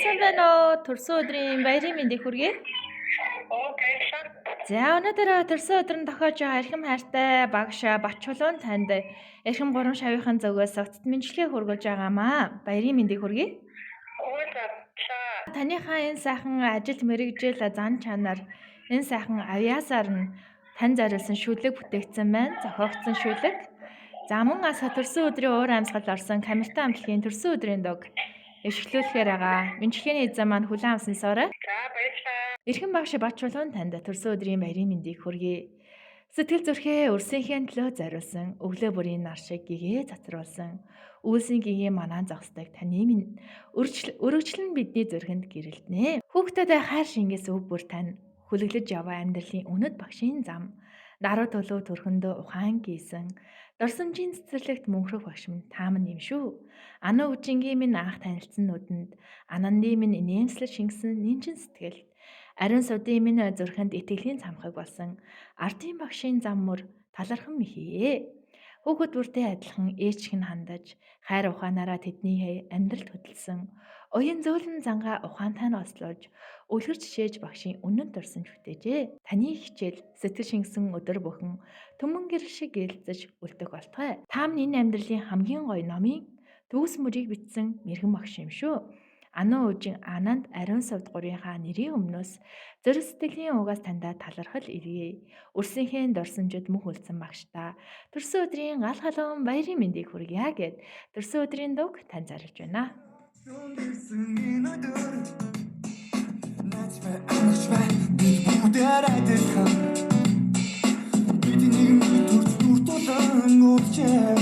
Сайн байна уу? Төрсөн өдрийн баярын мэндийг хүргэе. Оо, баярлалаа. За, өнөөдөр төрсөн өдөр нь тохиож байгаа эрхэм хайртай багш Батчулуун танд эрхэм гурван шавийнхын зүгээс утат мэндчилгээ хүргүүлж байгаамаа. Баярын мэндийг хүргэе. Оо, за, баярлалаа. Таныхаа энэ сайхан ажил мэргэжил зан чанар, энэ сайхан авьяасаар нь тань зориулсан шүлэг бүтээгдсэн байна. Зохиогдсон шүлэг. За, мөн аса төрсөн өдрийн уур амьсгал орсон Камертай хамтлагийн төрсөн өдрийн дуг ишгэлүүлэхээр байгаа. Мэндчилгээний эзэн маань хүлээн авсан соорой. За, баярлалаа. Эрхэм багш Батчулуун танд төрсөн өдрийн баярын мэндийг хүргэе. Сэтгэл зүрхээ өрсийнхээ төлөө зориулсан өглөө бүрийн нар шиг гэгээ цацруулсан үйлсийн гэгээ манаа зогсдог таны минь өргөжлөн бидний зүрхэнд гэрэлтнэ. Хүүхдэд хайр шингээс өг бүр тань хүлэглэж яваа амьдралын үнэт багшийн зам даруй төлөв төрхөндөө ухаан гийсэн дурсамжийн цэцэрлэгт мөнхрөх багш минь та минь юм шүү. Анаа үжингийн минь анх танилцсан нүдэнд анандын минь инээмслэл шингэсэн нинжин сэтгэл ариун судын минь зүрхэнд итгэлийн цамхаг болсон ардын багшийн зам мөр талархан мэхээ. Хүүхэд бүртээ адилхан ээжхэн хандаж хайр ухаанаараа тэдний амьдралд хөдөлсөн уян зөөлөн зангаа ухаантай нь ослуулж үлгэр жишээж багшийн үнэн дурсамж бүтээжээ. Таны хичээл сэтгэл шингэсэн өдөр бүхэн түмэн гэрэл шиг гэлцэж үлдэх болтугай. Та минь энэ амьдралын хамгийн гоё номын төгс мөрийг бичсэн мэрэгэн багш юм шүү. Ануу үжин Ананд ариун сувд гурийнхаа нэрийн өмнөөс зүрх сэтгэлийн угаас таньдаа талархал илгээе. Өрсөнхөө дурсамжид мөх үлдсэн багшдаа төрсөн өдрийн гал халуун баярын мэндийг хүргье гэд төрсөн өдрийн дуг тань зориулж байна. Дүндэрсэн энэ өдөр Найз бай, амарч бай, бид бүгдээр адилхан. Бид нийгмийн төрч дүр тулан уулзчээ.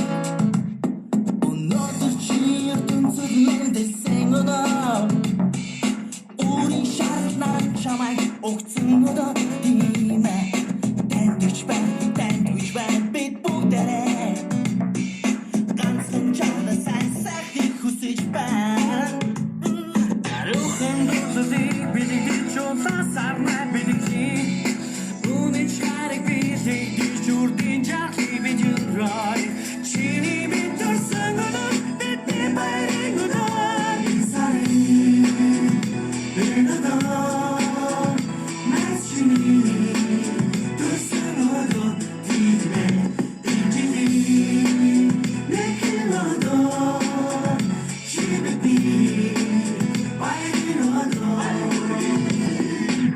Өнөөдөр чи ертөнцид мэндэлсэн өдөр. Өөрийн шаардлаар чамайг өгсөн өдөр тийм ээ. Танд бай, танд бай, бид бүгдээрээ ганцхан чамд сайн сайхныг хүсэж байна. Ариухан дурсалыг бэлэгдэж улаасарнаа бэлэгдээ. Үнэн шарыг бэлэгдэж үрдийн жаргалыг бид өрөөе. Чиний минь төрсөн өдөр бидний баярын өдөр. Сарын энэ өдөр найз чиний төрсөн өдөр тийм ээ. Энэ нэгэн өдөр чи бидний баярын өдөр.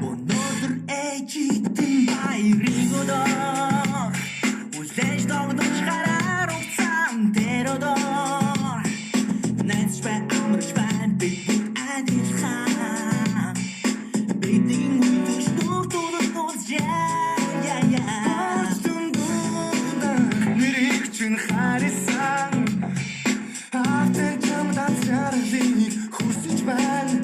Өнөөдөр ээжитэн баярын өдөр. Үлээж догдож гараар угцсан тэр өдөр. Найзч бай, амарч бай, бид бүгд адилхан. Бидний үдшил нүр тулан уулзъя. Я я. Дүндээ нэрийг чинь харьсан. Хаатай чамд азархлыг хүсэж байна.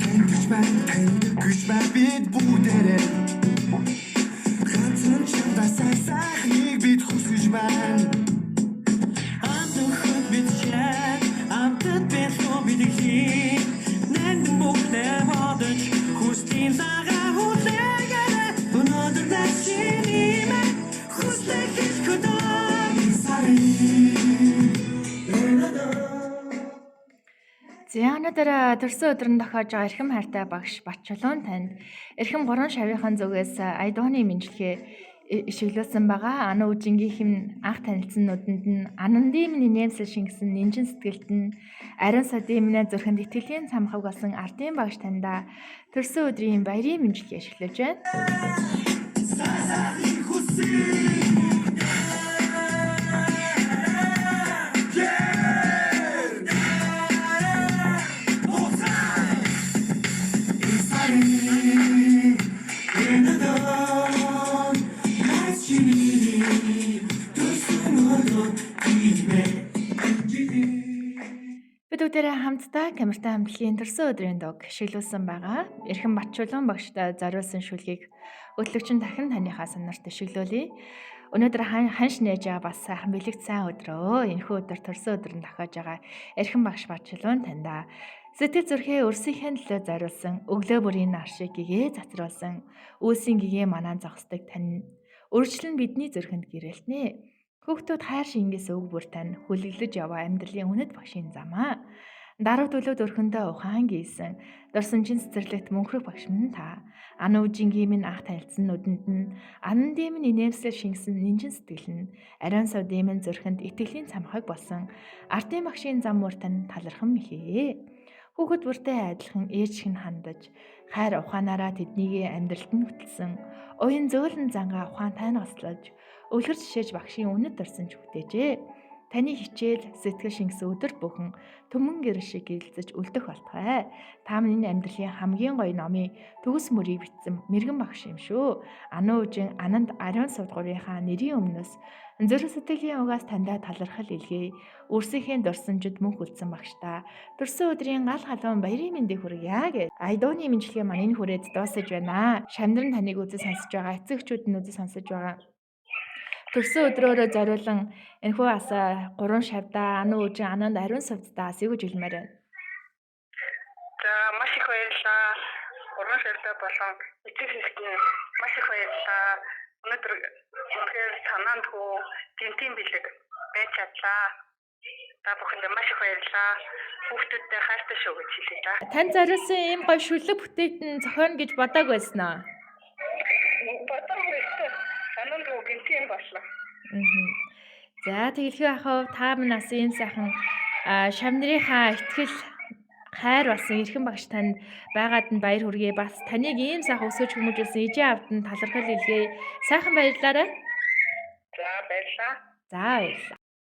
Танд гэж байна, танд гэж байна бид бүгдээрээ. Ганцхан чамд сайн сайхныг бид хүсэж байна. Амт нөхөд бид чад, амтд бэлхүү бэлгэлээ. Нандин бүхнээ бодож, хүслийн лагаа хүлээгээрэй. Өнөөдөр найз чиний минь хүслээ хэлэх өдөр. Сарын энэ өдөр За, өнөөдөр төрсөн өдөр нь тохиож байгаа эрхэм хайртай багш Батчулуун танд эрхэм гурван шавийнхын зүгээс айдууны мэндчилгээ ишгэлүүлсэн байгаа. Ануу үжингийн хэм анх танилцсан нүдэнд нь анандын минь инээмсэл шингэсэн нинжин сэтгэлд нь ариун садын минь зүрхэнд итгэлийн цамхаг болсон ардын багш таньда төрсөн өдрийн баярын мэндчилгээ ишгэлж байна. Сайн сайхныг хүсье. Сарын энэ өдөр найз чиний төрсөн өдөр тийм ээ. Бид бүгдээрээ хамтдаа Камертай хамтлагийн төрсөн өдрийн дуг шиглүүлсэн байгаа. Эрхэм Батчулуун багштай зориулсан шүлгийг хөтлөгчин дахин таныхаа сонорт шиглүүлье. Өнөөдөр ханш нээж байгаа бас сайхан бэлэгт сайн өдрөө. Энэхүү өдөр төрсөн өдөр нь тохиож байгаа эрхэм багш Батчулуун таньда сэтгэл зүрхээ өрсийнхээ төлөө зориулсан өглөө бүрийн нар шиг гэгээ цацруулсан үйлсийн гэгээ манаа зогсдог тань өрчлөн бидний зүрхэнд гэрэлтнэ. Хүүхдүүд хайр шингээс өг бүр тань хүлэглэж яваа амьдралын үнэт багшийн замаа. Даруй төлөө дөрхөндөө ухаан гийсэн. Дурсамжийн цэцэрлэгт мөнхрөх багш минь та. Ануужингийн минь анх танилцсан нүдэнд нь анандын минь инээмсэл шингэсэн нинжин сэтгэл нь ариун сувдын минь зүрхэнд итгэлийн цамхаг болсон ардын багшийн зам мөр тань талархан мэхээ. Хүүхэд бүртээ адилхан ээж шиг нь хандаж хайр ухаанаараа тэднийг амьдралд нь хөтөлсөн. Уян зөөлөн зангаа ухаантай нь ослож өлгөр жишээж багшийн үнэт дурсамж бүтээжээ. Таны хичээл, сэтгэл шингэсэн өдөр бүхэн түмэн гэр шиг гэрэлзэж үлдэх болтугай. Та минь энэ амьдралын хамгийн гоё номын төгс мөрийг бичсэн мэрэгэн багш юм шүү. Ануу үжин ананд ариун сувдгуурынхаа нэрийн өмнөөс зүрх сэтгэлийн угаас таньдаа талархал илгээе. Үрсийнхээ дурсамжид мөнх үлдсэн багш та. Төрсөн өдрийн гал халуун баярын мэндийг хүргье гэж. Айдууны мэндчилгээ маань энэ хүрээд дуусаж байна. Шамдран таныг үзэж сонсож байгаа, эцэг эхчүүд нь үзэж сонсож байгаа. Төрсөн өдрөөрөө зориулан энэхүү ас гурван шавдаа ануу үжин ананд ариун сувддаа бас юу гэж хэлмээр байна? За маш их баярлалаа. Гурван шавьдаа болон эцэг эхтэй маш их баярлалаа. Өнөөдөр үнэхээр санаандгүй гинтийн бэлэг байж чадлаа. Та бүхэндээ маш их баярлалаа. Хүүхдүүдтэй хайртай шүү гэж хэлье да. Танд зориулсан ийм гоё шүлэг бүтээгдэн зохионо гэж бодог байсан аа. Бодоогүй өстө. Санаандгүй гинтийн боллоо. Мгм. За тэгэлгүй ах уу та минь бас ийм сайхан шав нарынхаа итгэл хайр болсон эрхэм багш танд байгаад нь баяр хүргэе. Бас таныг ийм сайхан өсгөж хүмүүжүүлсэн ээжийн аавд нь талархал илгээе. Сайхан баярлалаарай. За баярлалаа. За баярлалаа.